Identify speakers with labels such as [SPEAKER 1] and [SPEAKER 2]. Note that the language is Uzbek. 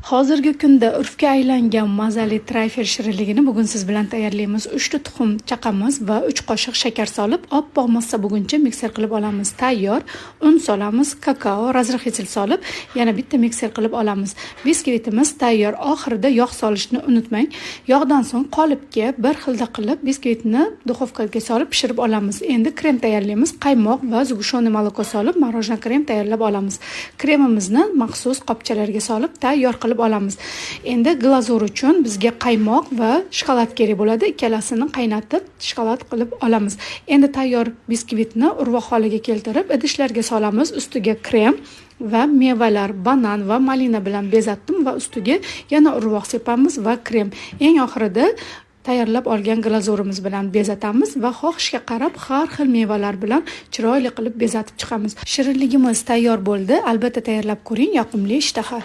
[SPEAKER 1] Hozirgi kunda urfga aylangan mazali trayfel shirinligini bugun siz bilan tayyorlaymiz. 3 ta tuxum chaqamiz va 3 qoshiq shakar solib, oppoq massa bo'lguncha mikser qilib olamiz. Tayyor. Un solamiz, kakao, разрыхлитель solib, yana bitta mikser qilib olamiz. Biskvitimiz tayyor. Oxirida yog' solishni unutmang. Yog'dan so'ng qolipga bir xilda qilib biskvitni duxovkaga solib pishirib olamiz. Endi krem tayyorlaymiz. Qaymoq va сгущённое молоко solib, мороженое krem tayyorlab olamiz. Kremimizni maxsus qopchalarga solib tayyor qilib olamiz. Endi glazur uchun bizga qaymoq va shokolad kerak bo'ladi. Ikkalasini qaynatib, shokolad qilib olamiz. Endi tayyor biskvitni urvoq holiga keltirib, idishlarga solamiz. Ustiga krem va mevalar, banan va malina bilan bezatdim va ustiga yana urvoq sepamiz va krem. Eng oxirida tayyorlab olgan glazurimiz bilan bezatamiz va xohishga qarab har xil mevalar bilan chiroyli qilib bezatib chiqamiz. Shirinligimiz tayyor bo'ldi. Albatta tayyorlab ko'ring, yoqimli ishtaha.